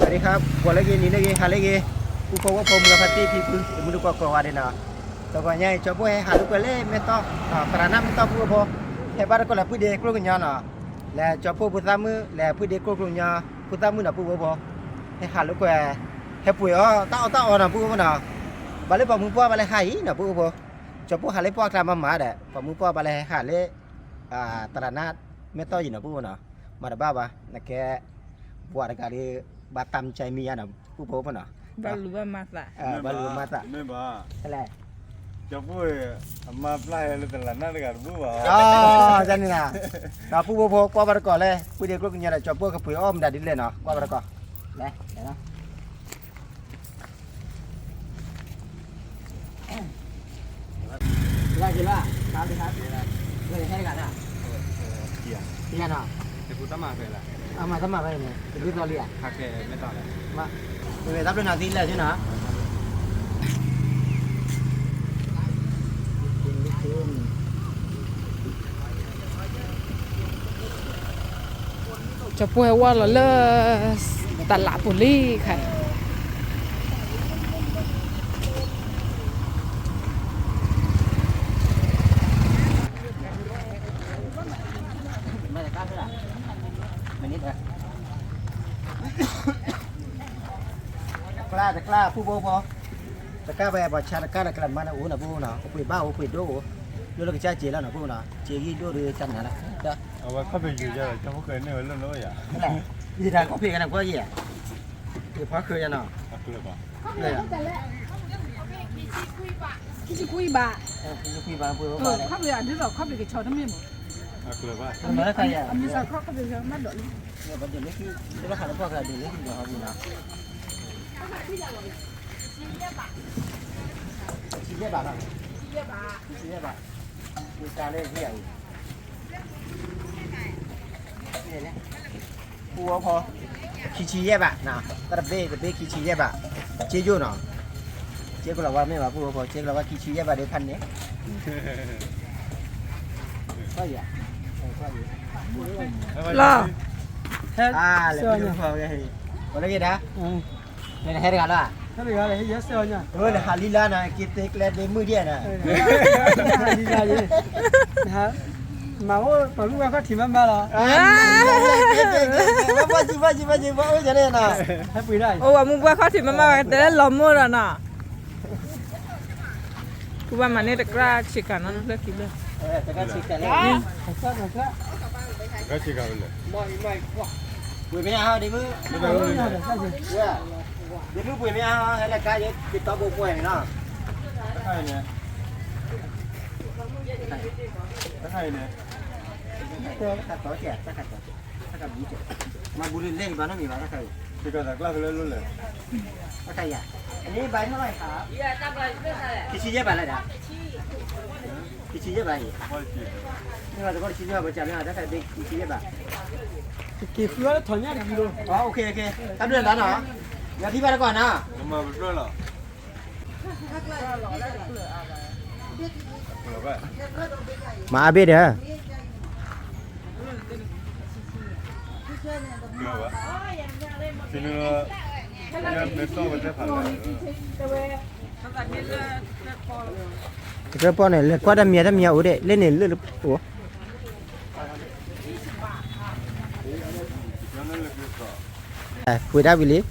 စဝၤစဒံၣ်ခါ ဂီၤလၢအဂ့ၤ နံၤလၢအဂ့ၤ ဟါလၢအဂ့ၤ, ပူဖိဝဲၢ်ဖိ မုၢ်ဂၤဖါတံၢ်ဖံဖု တမုၢ်တကိးကိးဂၤဒဲးနီၤ, တဂီၤညါအံၤ ကၠီၤပိၢ်ဟဲဟးလိာ်ကွဲလၢမဲၢ်တီၢ်, သရၣ်နၢ်မဲၢ်တီၢ် ပူဖိ, ဟဲဘၣ်တကိးလဲၤဖုဒ့ကျိၣ်ကညီနီၤ, လဲၤကၠီၤပိၢ်ဖိသၣ်မုၣ် လဲၤဖုဒ့ကျိၣ်ကညီ ဖိသၣ်မုၣ်နီၤ ပူဖိ, ဟဲဟးလိာ်ကွဲ, ဟဲပှ့ၤအီၣ်တၢ်အီၣ်တၢ်အီနီၤ ပူဖိနီၤ, ဘၣ်လၢပှၤမုၢ်ပှၢ်ဘၣ်လဲၤဟးအံၤနီၤ ပူဖိ, ကၠီၤပိၢ်ဟးလၢပှၢ်ကျါမၤမၤဒီး ပှၤမုၢ်ပှၢ်ဘၣ်လဲၤဟဲဟးလၢ သရၣ်နၢ်မဲၢ်တီၢ်အံၤနီၤ ပူဖိနီၤ, မၤတဘၣ်ဘၣ် နကဲ ပှၤတဂၤဒီး ဘၣ်တၢ်မုၢ်ကၠဲမံယါနီၤ ပူဖိဖိနီၤ, ဘၣ်လူၤဘၣ်မၤသး, ဘၣ်လူၤဘၣ်မၤသး, မ့ၢ်ဘၣ်, ကၠီၤပိၢ် အမါပျၢ်ဟဲလၢသရၣ်နၢ်တဂၤတဘူၣ်ဘၣ်, န့ၣ်, ပူဖိဖိ ကွၢ်ဘၣ်တကိးလဲၣ် ဖုဒ့ကျိၣ်ကညီဒီး ကၠီၤပိၢ်ကပှ့ၤအီၣ်မတၤဒ်လဲၣ်နီၤ ကွၢ်ဘၣ်တကိး, လဲၤ လၢက့ၤလၢ, ဟဲတဂၤလၢ, တဂၤနီၤ, အမၤတမၤဝဲန့ၣ် တဒုသီလံဧါ, မ့ၢ်တၢ်ဘျုးနီၤသံလၢာ်နီၤ ကၠီၤပိၢ်ဟဲဝဲလီၤလၢ တလးပူၤလံခါအံၤ တကျါ တကျါ ပူဖိဖိ, တကးဘၣ်ပှၤဆါတကးဒီး ကျဲမါန့ၣ်အိၣ်နီၤ ပူဖိနီၤ, အိၣ်ပှ့ၤဘၣ်အိၣ်ပှ့ၤဒိၣ်အိၣ်, ဒိၣ်လၢကစၢ်စ့လီၤနီၤ ပူဖိနီၤ, စ့ဂံၢ်ဒိၣ်ဒီးတၢ်နါလီၤ, အဝဲခီၣ်ဖံးယူၤယၤလီၤ ကၠီၤဖိဃဲန့ၢ်ဝဲလၢလီၤယၤ, ယတၢ်ခီၣ်ဖံးကနၣ်ကွၢ်ယၤ, ယဖီခိၣ်ယၤနီၤ, ခံဆံခွံဘး, ခံဆံခွံဘး, ခီၣ်ဖံးအဒုးဒီးခီၣ်ဖံးကဆီတမ့ၢ်မး, အမံၤစးခီၣ်ဖံးမၤဒိးလံ, ခံဆံယဲၢ်ဘး, ခံဆံယဲၢ်ဘး, ပူဖိ, ခံဆံယဲၢ်ဘး, တၢ်တဘ့ၣ်တဘ့ၣ်ခံဆံယဲၢ်ဘး, စ့ယိၣ်နီၤ, စ့ကလီၤဝါမ့ၢ်ဘၣ် ပူဖိ စ့ကလီၤဝါခံဆံယဲၢ်ဘးဒီးဖးန့ၣ်, လီၤ, လၢက့ၤဒၣ် ဟဲတဂၤလီၤ, နဟးလံလါနၤ က့ၤသ့ကျဲဒ့မုၢ်ဒ်နၤ, မၤအိၣ်ပှၤမုၢ်ပှၢ်ခီၣ်ထံးမးမးလီၤ, အိၣ်ပှၤမုၢ်ပှၢ်ခီၣ်ထံးမးမး ကတဲလီၤမိၢ်ဒီးနီၤ, ကူဘၣ်မၤန့ၢ်တကြၢးဆ့ကၤနီၤ နဖျၢၣ်ခံဖျၢၣ်, ဒ့မုၢ်ပှ့ၤမ့ၢ်အါဟီ ဟဲလၢကါယဲ က့ၤတီဘိပှဲၤန့ၣ်နီၤ, မၤဘူးလံလဲၣ် ဘၣ်နီတမံၤဘၣ် တခါအံၤ, တခါအံၤ, အန့ၣ်ဘၣ်နီၤ, ခံဆံယဲၢ်ဘးလၢဒၣ်, ခံဆံယဲၢ်ဘးအံၤ, မ့ၢ်ဘၣ်တခီတဆံယဲၢ်ဘး ပကမ့ၢ်ဘၣ်တခါအံၤ ခံဆံယဲၢ်ဘး, က့ၤဃုအီၤလၢထီၣ်ညၣ်တကံလိၤ, ယထံၣ်ဘၣ်တကီၢ်နီၤ, မၤအါဘ့ၣ်ဒီး တကြၢးပီၢ်န့ၣ် လဲၤကွၢ်တၢ်မံၤတၢ်မံၤအိၣ်ဒဲး လၢန့ၣ်လၢအိၣ် ပှ့ၤဒၣ်ဝံၤလံ, တကြၢးကါဒီး ခ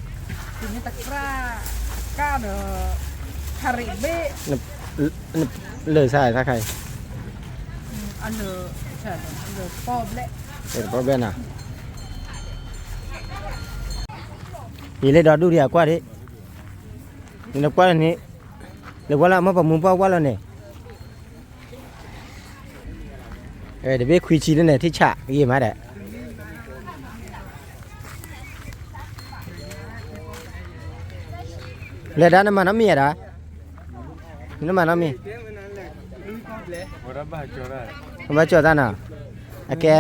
ရံာ်ဘ့ၣ်, လၢာ်ဆါတၢ်ခါအံၤ, လၢာ်ပီၣ်ဘျဲၣ်နီၤ, ယလဲၤဒီးဒူၣ်ဒံးအကွၢ်ဒံး, နကွၢ်န့ၣ်, လဲၤကွၢ်လၢမ့ၢ်ပှၤမူပှၢ်ဝါလီၤန့ၣ် တဘ့ၣ်ခွံဆံလၢန့ၣ် ထံၣ်ဆးဂ့ၤမးဒီး, လဲၤဒၣ်နမၤနီတမံၤဧါဒီး, နမၤနီတမံၤ, ဘၣ်ကၠီၣ်တၢ်နီၤ, အကဲ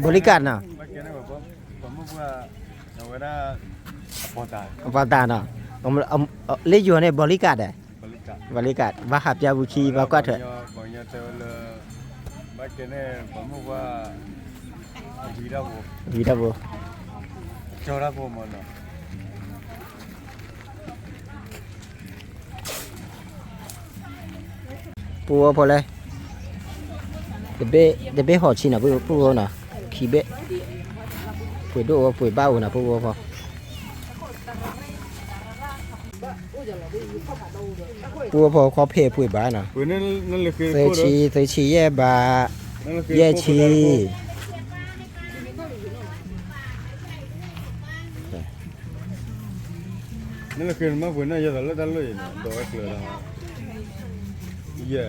bodyguard နီၤ, အပှၤတၢ်နီၤ, လၢယိၤန့ၣ် bodyguard ဒီး bodyguard ဘၣ်ဟးပၠါပူၤခံ ဘၣ်ကွၢ်ထွဲ, ဝံၤတၢ်ဘိ, ကၠီတၢ်ဘိမနီၤ, ပူဝဲဖိလဲၣ်, တဘ့ၣ်ဟီၣ်ဆံနီၤ ပူဝဲနီၤ, ခံဘ့ၣ်, ပှ့ၤဒိၣ်ဝဲပှ့ၤဘၣ်ဝဲနီၤ ပူဝဲဖိ, ပူဝဲဖိခီဖျိပှ့ၤဘၣ်နီၤ, သုဆံ သုဆံယဲၢ်ဘး, ယဲၢ်ဆံ နလၢဃ့နမၤပှဲၤန့ၣ် ယဲသိးလၢတၢ်လီၢ်အံၤန့ၣ် ဒိးဝဲကျၢၤလီၤ, ယဲ,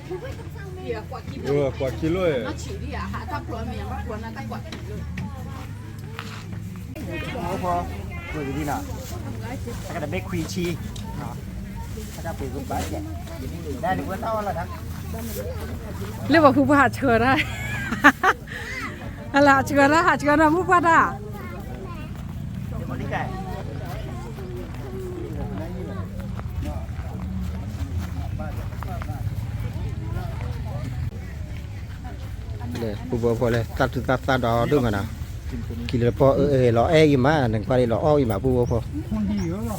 ကွၢ်ခံလီၤ, ပူဖိ, ပှ့ၤကဒံနီၤ, တၢ်ကတဘ့ၣ်ခွံဆံ, တၢ်ပှ့ၤကဘၣ်ကဲ, ဒ်န့ၣ်ဝဲတၢ်အီၣ်လီၤဒၣ်, လၢပှၤဖုပှၢ်ဟးဆှၢတၢ် ဟးဆှၢတၢ် ဟးဆှၢတၢ်မုၢ်ပှၢ်တၢ်, ပူဖိလဲၣ် တၢ်သူၣ်တၢ်သၣ်ဒီးဒိၣ်မးနီၤ, ကံလၢပီၢ်အၢအၢလီၤအဲၣ်ဂ့ၤမး နကွၢ်လီၤအီၣ်ဂ့ၤမး ပူဖိ,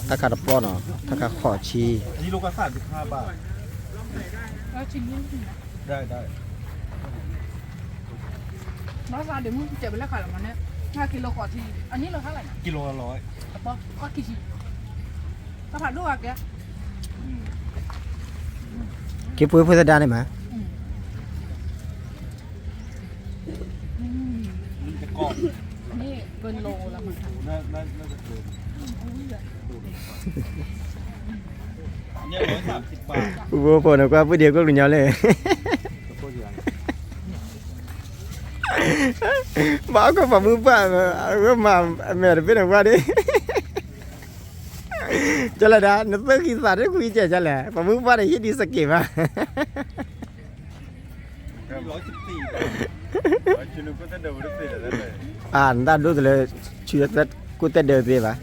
တၢ်ခါတပီၢ်နီၤ တၢ်ခါဃိးဆံ က့ၤပှ့ၤဖိသဒါန့ၣ်မး, ပူဖိဖိန့ၣ် ကွၢ်ပှ့ၤဒံးကိးကညီလဲၣ်, ဘၣ်ကီၢ်ပှၤမုၢ်ပှၢ်, အဝဲမၤအမဲာ်တဘ့ၣ်န့ၣ်ဝဲဒၣ်, ကလဲၣ်ဒၣ် နသုခံသးတခွံကဲကလဲၣ် ပှၤမုၢ်ပှၢ်န့ၣ်ဟံးဒံးစက့ၤဘၣ်, အၢ နတၢ်ဒိၣ်တလၢ ဆူကိၣ်တဲဒၢးသ့ဘၣ်,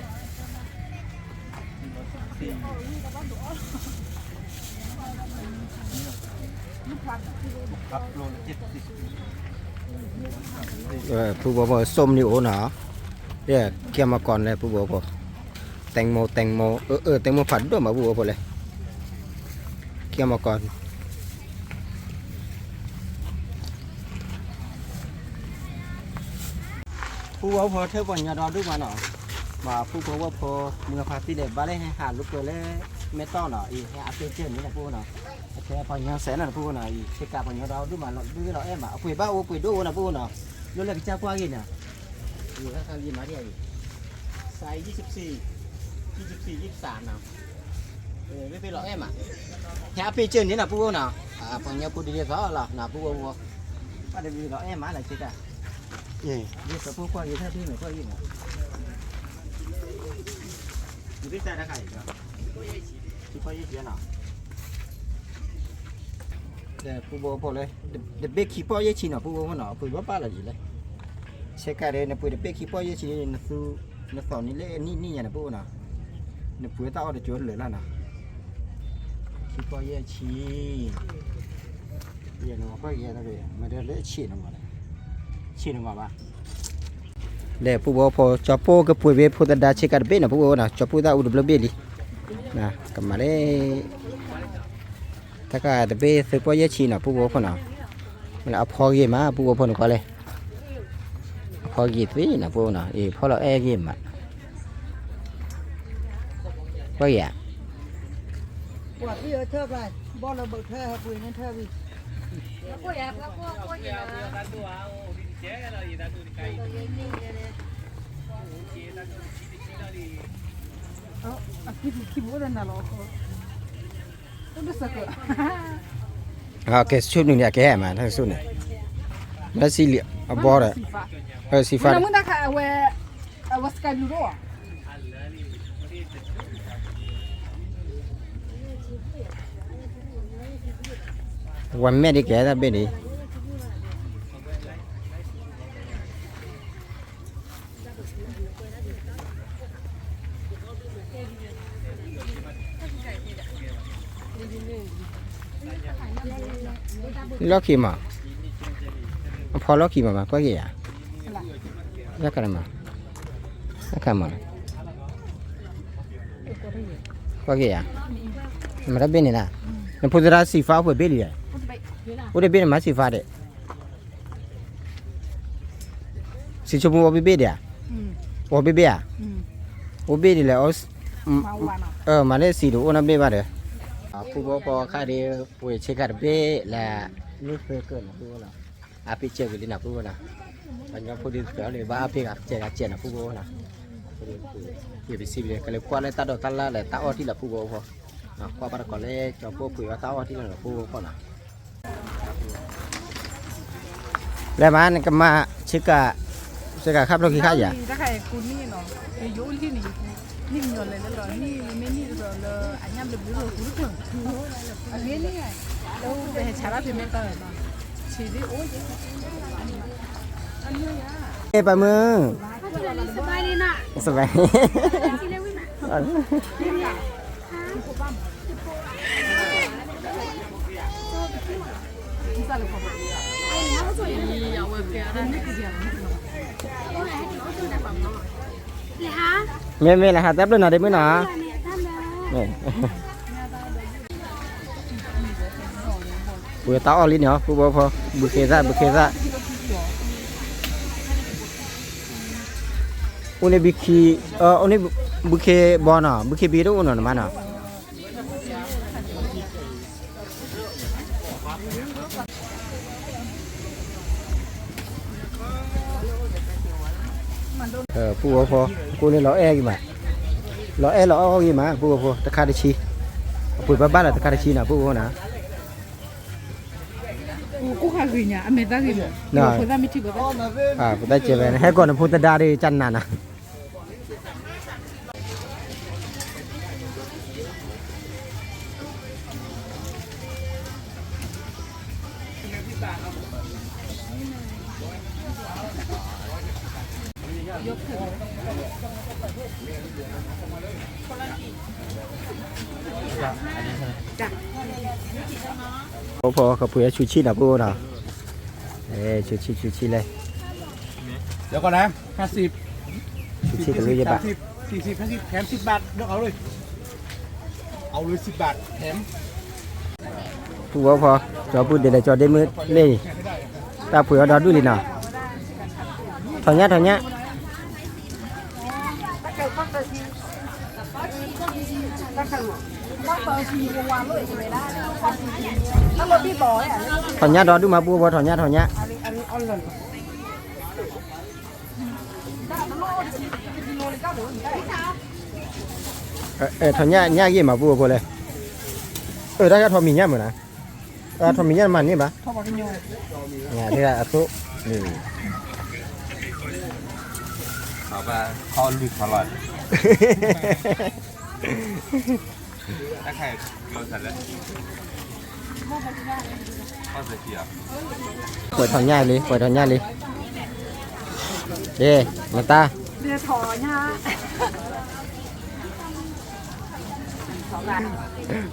ပူဖိဖိ စိမနံၤအိၣ်နီၤ, ကဲမကီၢ်လဲၣ် ပူဖိဖိ, တဲမိတဲမိ, အၢ တဲမိဖးဒိၣ်မး ပူဖိဖိလဲၣ်, ကဲမကီၢ် ပူဖိဖိ ထၢပှၤကညီဒီဒူၣ်မးနီၤ, ဘၣ်ပူဖိဖိ မုၢ်ဖးသံလဲၣ် ဘၣ်လၢဟဲဟးလိာ်ကွဲလၢ မဲၢ်တီၢ်နီၤ, အံၤဟဲအပ့ၤစၢၢ်န့ၣ်နီၤ ပူဖိနီၤ, အခဲပှၤကညီစဲးနီၤ ပူဖိနီၤ, အံၤ ဆ့ကၤပှၤကညီဒီဒူၣ်မး လီၤဒုးလီၤအဲၣ်မး အပှ့ၤဘၣ်အိၣ်ပှ့ၤဒိၣ်အိၣ်နီၤ ပူဖိနီၤ, လၢလၢကစၢ်ကွၢ်ဂ့ၤနီၤ, အံၤဟဲခါဂ့ၤမးဒ်အံၤ, စးယံၤဆံ, ယံၤဆံ ယံၤသးနီၤ မ့ၢ်ပ့ၤလီၤအဲၣ်မး, ဟဲအပ့ၤစၢၢ်န့ၣ်နီၤ ပူဖိနီၤ, ပှၤကညီဖိဒ်သိးလီၤနီၤ ပူဖိဖိ, ဘၣ်တဘ့ၣ်လီၤအဲၣ်မးလၢဆ့ကၤ, ယဲၢ်သးဖိကွၢ်ဂ့ၤ ထၢထံန့ၣ်ကွၢ်ဂ့ၤမး, ယဘ့ၣ်တၢ်တခါအံၤ, ခံပီၢ်ယဲၢ်ဆံနီၤ, ပူဖိဖိလဲၣ်, တဘ့ၣ်ခံပီၢ်ယဲၢ်ဆံနီၤ ပူဖိဖိနီၤ အပှ့ၤဘၣ်ဘၣ်လီၤယံၤလဲၣ်, ဆ့ကၤဒီး နပှ့ၤတဘ့ၣ်ခံပီၢ်ယဲၢ်ဆံန့ၣ် နသူ နသီၣ်န့ၢ်လၢနံၣ်နံၣ်ညါန့ၣ် ပူဖိနီၤ, နပှ့ၤတၢ်အီၣ်တကၠိလၢာ်လီၤနီၤ, ခံပီၢ်ယဲၢ်ဆံ, ယဲၢ်နမၤကွၢ်ယဲၢ်, မ့ၢ်လၢဆ့ၣ်နမၤ, ဆ့ၣ်နမၤဘၣ် ဒီးပူဖိဖိ ကၠီပိၢ်ကပှ့ၤဝဲဖိသဒါဆ့ကၤတဘ့ၣ်နီၤ ပူဖိနီၤ ကၠီပိၢ်တၢ်အူတဘျီဘ့ၣ်လံ, ကမၤလၢ တၢ်ခါတဘ့ၣ်သုပီၢ်ယဲၢ်ဆံနီၤ ပူဖိဖိနီၤ, မ့ၢ်လၢအဖီဂ့ၤမး ပူဖိဖိန့ၣ်ကွၢ်လဲၣ်, အဖီဂ့ၤသ့နီၤ ပူဖိနီၤ အံၤဖီလီၤအဲၣ်ဂ့ၤမး, ကွၢ်ဂ့ၤဧါ ကဲဆူၣ်နုာ်န့ၣ် အကဟဲမး တၢ်ဆူၣ်န့ၣ်, လၢစံလံ အဘီဒီး, စံဖး, ဝဲမဲာ်ဒ်ကဲတၢ်ဘ့ၣ်န့ၣ် လီၢ်ခံမး, အဖီလီၢ်ခံမးမး ကွၢ်က့ၤယၤ, လၢခါမး, လၢခါမး, ကွၢ်က့ၤယၤ, မတၤဘ့ၣ်န့ၣ်လၢ နဖိသဒါစံးဖါအိၣ်ပှဲၤဘ့ၣ်လံ, အိၣ်တဘ့ၣ်န့ၣ်မၤစံးဖါဒဲး, စံးဆိမိၣ်အိၣ်ဘ့ၣ်ဘ့ၣ်ဒဲးဧါ, အိၣ်ဘ့ၣ်ဘ့ၣ်ဧါ, အိၣ်ဘ့ၣ်ဒ်လဲၣ်, မၤန့ၢ်စံးတအိၣ်နီတဘ့ၣ်ဘၣ်ဒီး, ဖုဘိဖီခါဒ် ပှ့ၤဆ့ကၤတဘ့ၣ်လၢ မ့ၢ်ဖဲကၢၢ်နၤဖုဘိနီၤ, အါပ့ၤစဲးဝံၤလံနၤဖုဘိနီၤ, ပှၤကညီဖိဒ်သိးလၢဘၣ်အါပ့ၤဂၤကဲဂၤကဲနၤဖုဘိနီၤ, ပစံးဘျုးကလဲၤကွၢ်လၢတၢ်ဒိးတၢ်လၢ်လၢတၢ်အီၣ်ထံၣ်လၢဖုဘိဖီ, ကွၢ်ဘၣ်တကိးလၢ ကၠီၤဖိပှ့ၤဝဲတၢ်အီၣ်ထံၣ်လၢဖုဘိဖီနီၤ လဲၤမး နကမၤဆ့ကၤ, ဆ့ကၤခါဖျိခံခါယၤ, ပမုၢ်, စဘၢၣ် မ့မ့ၢ်လၢဟးတၢ်ဘျုးနီၤဒ့မုၢ်နီၤ, ပှ့ၤတၢ်အီၣ်လံန့ၣ် ဖုဘိဖီ, ဘုခ့သၣ် ဘုခ့သၣ်, အိၣ်န့ၣ်ဘုခ့, အိၣ်န့ၣ်ဘုခ့ဘီနီၤ, ဘုခ့ဘံတအိၣ်နီၤနမါနီၤ ဖုဘိဖီ, ကိးန့ၣ်လီၤအဲၣ်ဂ့ၤမး, လီၤအဲၣ်လီၤအီၣ်ဂ့ၤမး ဖုဘိဖီ, တခါတဆံ, အပှ့ၤဘၣ်ဘၣ်လီၤတခါတဆံနီၤ ဖုဘိဖီနီၤ, ပတၢ်ကဲဝဲ ဟဲကီးနဖိသဒါဒီးကနၤနီၤ ဖီကပှ့ၤဆူဆံၣ်နီၤ ဖုဘိနီၤ, ဆူဆံၣ်ဆူဆံၣ်လဲၣ်, ဆူဆံၣ်တလၢယဘၣ် ဖုဘိဖီ, ကၠီပုၢ်ဒ့လဲၤကၠီဒ့မုၢ်လ့ၣ်, တၢ်ပှ့ၤအီၣ်ဒီဒူၣ်လံနီၤ, ထီၣ်ညၣ်ထီၣ်ညၣ်, ထီၣ်ညၣ်ဒီဒူၣ်မး ဖုဘိဖီ, ထီၣ်ညၣ်ထီၣ်ညၣ်, ထီၣ်ညၣ်ညၣ်ဂ့ၤမး ဖုဘိဖီလဲၣ်, အတၢ်ထီၣ်မံၤညၣ်မုၢ်နီၤ, ထီၣ်မံၤညၣ်မၤန့ၢ်ဘၣ်, အသိး, ခီလွံၢ်ခီလီၤ, ပှဲၤထီၣ်ညၣ်လံ ပှဲၤထီၣ်ညၣ်လံ, မတၤ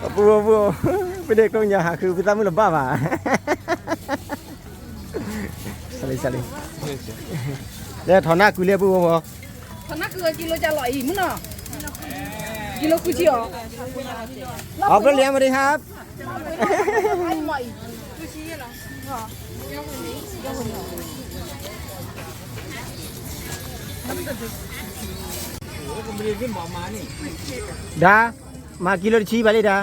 အပူၤပူၤ, ပဒ့ကျိညါဟးဃုပသးမုၢ်လဘၣ်ဘၣ်, လၢထီၣ်နၢ်ကုလၢပူၤပူၤ, ထီၣ်နၢ်ကုကံလိကၢ်လီၤအံၤမုၢ်နီၤ, ကံလိကူဆံအီၤ, အဘျီလံမဒံဟါ ဒါ, မၤကံလိတဆံဘၣ်လံဒါ,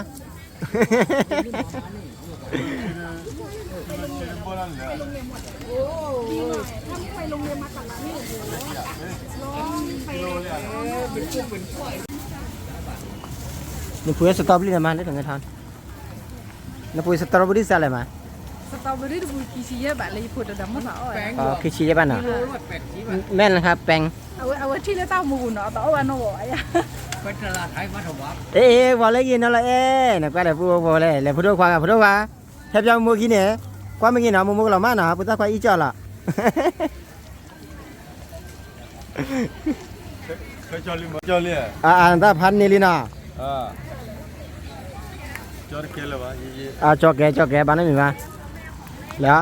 နပှ့ၤစတီဘလံၣ်န့ၣ်မး လၢတငဲထီ, နပှ့ၤစတီဘလံၣ်စးလဲၣ်မး, ခံဆံယဲၢ်ဘၣ်နီၤ, မဲၢ်လၢခါပဲင်, အဝဲထံၣ်လၢတၢ်မူပူၤနီၤ အတအီၣ်ဝဲနီၢ်ဂီၤ, အ့ၣ် ပှၤလၢက့ၤနီၤလီၤအဲၣ် နကွၢ်ဒီးပူဖိလဲၣ် လဲၤဖိဒိၣ်ခွါဂၤ ဖိဒိၣ်ခွါ, ဟဲပျီမိၢ်ခံန့ၣ်, ကွၢ်မ့ၢ်က့ၤနီၤ မိၢ်မိၢ်ကလီၤမးနီၤ ပတၢ်ခွါအံၣ်ကၠီလီၤ အတၢ်ဖးန့ၢ်လံနီၤ, ကၠီကဲ ကၠီကဲ ဘၣ်နီတမံၤဘၣ်, လၢ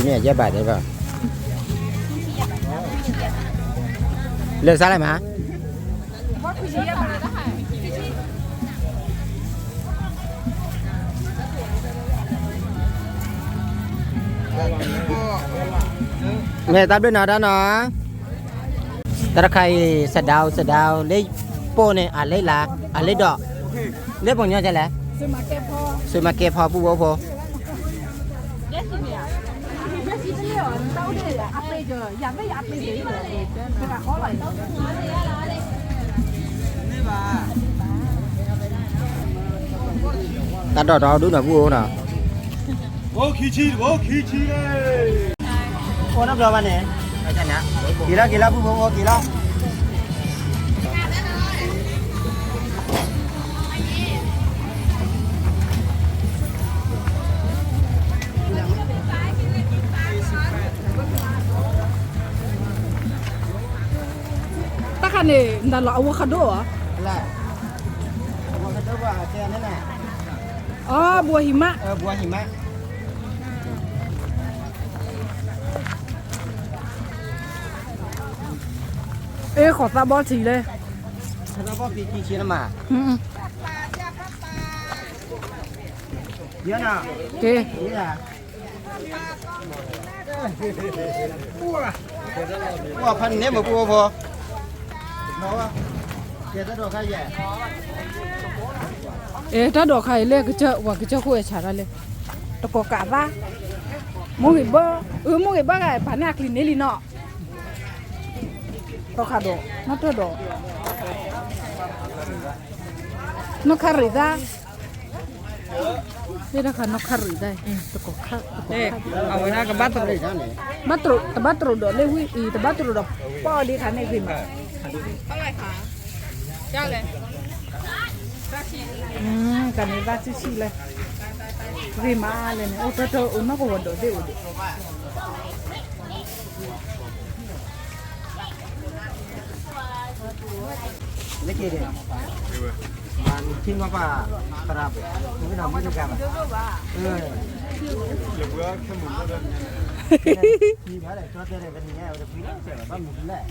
အဝဲဒၣ်တၢ်ဒိးတၢ်ဒိးန့ၣ် အယဲၢ်ဘးတဲဘၣ် လဲၤစါလဲၣ်မး မ့ၢ်တၢ်ဘျုးနီၤတၢ်နီၤ တၢ်တခါအံၤ စဒိး စဒိး လၢပိၢ်န့ၣ် အလၢလၢ အလၢဒီး လၢပှၤကညီကလဲၣ် စူမၤကဲၣ်ဖီပူၤဝဲဖိ တၢ်ဒိးတၢ်ဒိးဒုးနီၤပူၤအိၣ်နီၤ အိၣ်ခံဆံ အိၣ်ခံဆံလီၤ အိၣ်နီတဘျီဘၣ်န့ၣ် က့ၤလီၤ က့ၤလီၤ ပူၤဖိ က့ၤလီၤ တၢ်ခါန့ၣ် နတၢ်လီၤ avocado ဧါ လၢ avocado ဘၣ် တဲန့ၣ် အီ ဘှီဟံးမး ဘှီဟံးမး အ့ ဃိးသးဘီထံးလဲၣ် သးဘီထံးထံးဆံးလၢမး က့ ဖးန့ၣ်မ့ၢ်ပူဖိ အဲ တၢ်ဒိးခါအံၤလၢကစၢၢ် ပှၤကစၢၢ်ခိၣ်အဲၣ်ဆၣ်တၢ်လဲၣ် တကိးကးသး မိၢ်ဂ့ၤဘၢ အၢ မိၢ်ဂ့ၤဘၢဂၤ ပာ်န့ၢ်အကျံၤန့ၢ်လံနီၤ သီခါဒီး နီၢ်တၢၢ်ဒီး နီၢ်ခါရံၣ်သၣ် မ့ၢ်တၢ်ခါနီၢ်ခါရံၣ်သၣ် တကိးခါ တကိးခါ အဝဲဒၣ်ကဘၣ်တရိး ဘၣ်တရိး တဘၣ်တရိးဒီးလၢဝံအံၤ တဘၣ်တရိးဒီးပီၣ်ဒ့ခါန့ၣ်ဂ့ၤမး တၢ်န့ၣ်ဘၣ်ဆံးဆံးလဲၣ် ဂ့ၤမးလဲၣ်န့ၣ် အိၣ်တၢ်တၢ်အိၣ်နီၢ်ကဝီၤဒီးဒ့ၣ်အိၣ်ဒ့ၣ် လၢက့ၤဒဲး ထံမီပှၤသရၣ် မ့ၢ်ဒီးမ့ၢ်တကါဘၣ် မံဘၣ်လဲၣ် ကၠီတဲလဲၣ် တနံၤညါဝဲတဖှံလၢ်စဲးဘၣ် ဘၣ်မံဖုလဲၣ်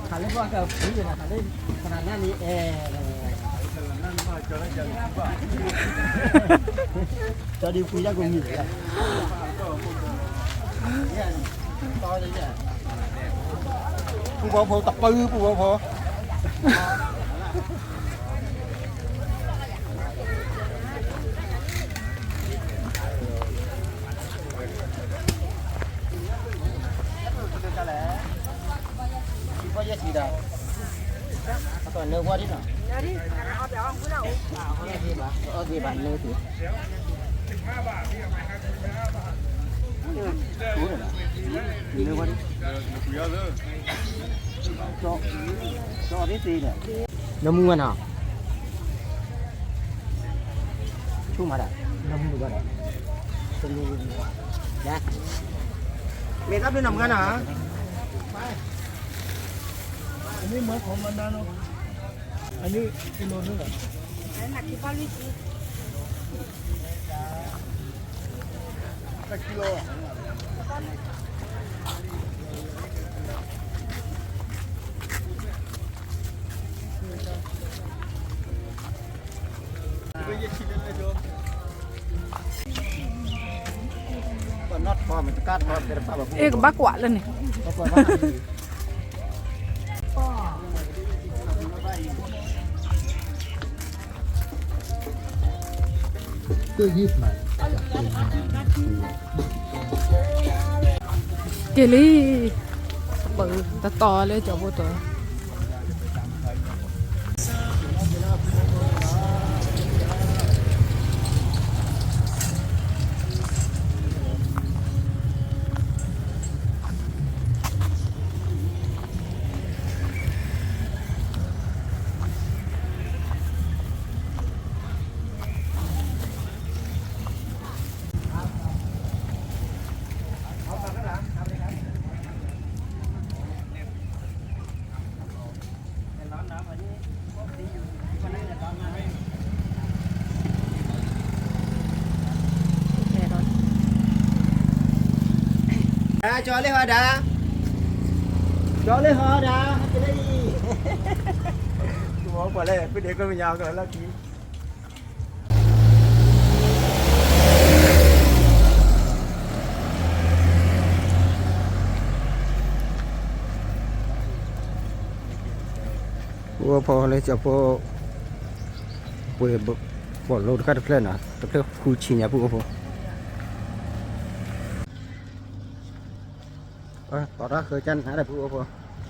ခးလၢပှၤကဖှံလၢ် ခးလၢ သရၣ်နၢ်န့ၣ်အဲၣ် ကၠီဒံးပှံၤတၢ်ကိးမံၤ, ပူဖီဖိတပၢ် ပူဖီဖိ. နမူဝဲနီၤ, ဆူမၤဒၣ်, နမူဘၣ်ဒီး, မ့ၢ်တၢ်ဘျုးနီၤမုၢ်နီၤ, အန့ၣ်မၤခီမၤနၤနီၤ, အန့ၣ်ကလီၤနီၤ, တကလီၤ. အဲ ကဘၣ်ကွၢ်လၢန့ၣ်. က့ၤလံ, ပတတီလၢကၠီၤဖိတီၤ. ကၠီလၢဟီဒၣ်, ကၠီလၢဟီဒၣ်, ဟဲက့ၤလၢအံၤ, ပှၤလဲၣ် ပဒ့ကျိမ့ၢ်ညါကလီၢ်ခံ ပှၤအိၣ်ဖီလၢကၠီၤဖိ, ပှၤဘီၣ်လိတခါတဖျၢၣ်နီၤ, တဖျၢၣ်ဃုဆံညါ ပှၤအိၣ်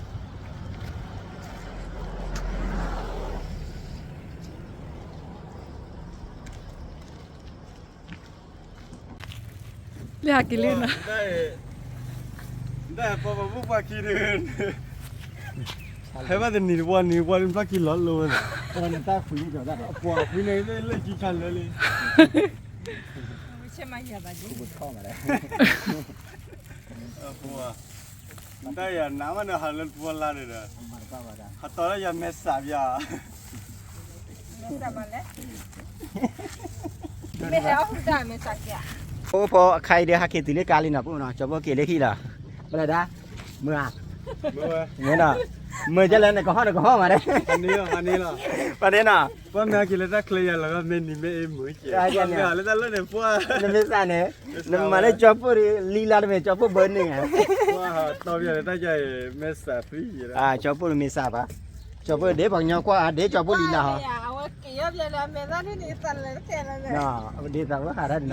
ဖီ, တီၤတၢ်ဃၢကၢ်နၤဒီး ပှၤအိၣ်ဖီ. လၢဟးက့ၤလံနီၤ, ဒၣ်ပှၤပှၤပှၤခံန့ၣ်, ဟဲဘၣ်တနံၤတပှၢ်နံၤတပှၢ် ဖျီၣ်ခံလီၤလိဝဲ, ပှၤန့ၣ်တၢ်ဖှံန့ၣ်ကီးဒၣ်ဒီး ပှၤဖှံန့ၣ်လၢခံခါလၢလံ, ပှၤထီၣ်မးဒီး တၢ်ယၤနးမးန့ၣ် ဟးလၢတပှၢ်လၢ်န့ၣ်ဒီး, ဟးတီၤလၢယၤမဲာ်ဆှးပၠး, မဲာ်ဆှးမးလဲၣ်, မ့ၢ်ဟဲအီၣ်ဟုၣ်တၢ်မဲာ်ဆှးက့ၤ, အိၣ်ဖီအခါအံၤဒီး ဟးက့ၤတုၤလၢကါလံနီၤ ပှၤနီၤ, ကၠီၤဖိက့ၤလၢဟံၣ်လီၤ, ဘၣ်လဲၣ်ဒၣ်, မုၢ်ဧါ, မုၢ်နီၤ, မုၢ်ကလဲၣ် နကဟီၣ်နကဟီၣ်မးဒီး, ပှၤန့ၣ်နီၤ, ပှၤမ့ၢ်ဟဲက့ၤလၢတၢ်ချ့ယၤလီၤ မ့ၢ်နံၤမ့ၢ်အ့မုၢ်ကဲ, လၢတၢ်လၢန့ၣ်ပှၤ, နမၤလၢကၠီၤဖိဒီး လံလါတမ့ၢ် ကၠီၤဖိဘၢန့ၣ်ဧါ, ပှၤတီၤပၠးလၢတၢ်ယၤ မဲာ်ဆှးသံယဲ, ကၠီၤဖိန့ၣ်မဲာ်ဆှးဘၣ်, ကၠီၤဖိဒ်ပှၤကညီကွၢ် ဒ်ကၠီၤဖိလံလါဟီ, အဝဲက့ၤယီၢ်ပၠးလၢအမဲာ်သၣ်န့ၣ် သးလၢကဲလီၤန့ၣ်, ဒ်သိးဝဲဟးတၢ်န့ၣ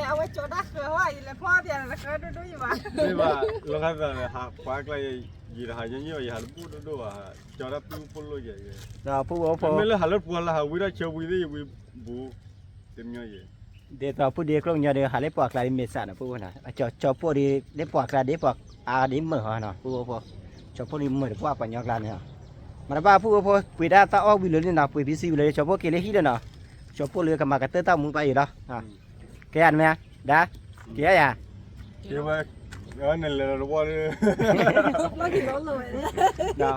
်, အဝဲကၠီၤတၢ်ဃၢၤဝဲအံၤ လဲၤဖီၣ်ပၠးလၢဃၢဒိၣ်ဒိၣ်ယဘၣ်, မ့ၢ်ဘၣ်, လီၤခါသးန့ၣ် ဟးပှၤကျါ ယတဟးညီညီ ယဟးတဘူၣ်ဒိၣ်ဒိၣ်ဘၣ်, ကၠီၤတၢ်ပူဖိလိၣ်ယဲ, ဒီးဖိဖိ မ့ၢ်လၢဟးလၢပှၤလၢဟးဝံၤဒီးဆၢဝံၤသ့ၣ်ယဝံၤဘူး, တမညီယဲ, ဒ်သိးဖိဒ့ကျိၣ်ကညီဒီး ဟးလၢပှၤကျါဒ်မဲာ်ဆှးနီၤ ဖိဖိနီၤ, ကၠီၤဖိဒ် လၢပှၤကျါဒ်ပှၤအါဒ်မုၢ်ဟီနီၤ ဖိဖိဖိ, ကၠီၤဖိဒ်မုၢ်တပှၢ်ပှၤကညီကျါန့ၣ်, မၤတဘၣ်ဖိဖိဖိ ပှ့ၤတၢ်သၣ်အီၣ်ဝံၤလၢာ်လံနီၤ ပှ့ၤဖံစံဝံၤလၢာ် ကၠီၤဖိက့ၤလၢဟံၣ်လၢနီၤ, ကၠီၤဖိလၢကမၤကတၢၢ်တၢ်မူပှၤအံၤလီၤ, ကဲယၤနမ့ၢ်, ဒၣ်, ကဲယၤ, ကဲဝဲ, နလဲၤလီၤတဝီဒီး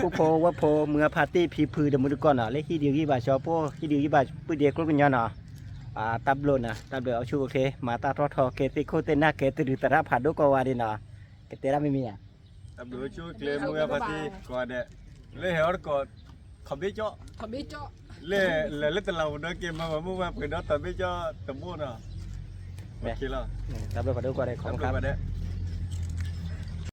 ဖိဖိဝဲဖိ မုၢ်အဖါတံၢ်ဖံဖုတမုၢ်တကိးနီၤ လၢဟံၣ်ဒုးဂံၢ်ဘၣ်ကၠီၤဖိ ဟံၣ်ဒုးဂံၢ်ဘၣ်ပုၢ်ဒ့ကျိၣ်ကညီနီၤ, တၢ်ဘျုးနီၤ တၢ်ဘျုးအိၣ်ဆူၣ်အိၣ်ချ့ မၤတၢ်ထီၣ်ထီ ကဲသ့ၣ်ခိၣ်သ့ၣ်နၢ် ကဲသရူးသရၣ်ဖးဒိၣ်ကိးဂၤဒဲးနီၤ, ကတဲဒၣ်မ့မ့ၢ်ယၤ, တၢ်ဘျုးအိၣ်ဆူၣ်အိၣ်ချ့ မုၢ်အဖါတံၢ်ကိးဂၤဒဲး, လၢဟဲအီၣ်တကိး, ထီၣ်ဘ့ၣ်ကၠီၣ်, ထီၣ်ဘ့ၣ်ကၠီၣ် လဲၤလၢတလးပူၤဒီးက့ၤမၤဝဲမိၢ်ဝဲပှ့ၤဒီးတၢ်ဘ့ၣ်ကၠီတဘိနီၤ, တၢ်ဘျုးဖးဒိၣ်ကွၢ်ဒီး ခီမခါ, တၢ်ဘျုးဖးဒိၣ်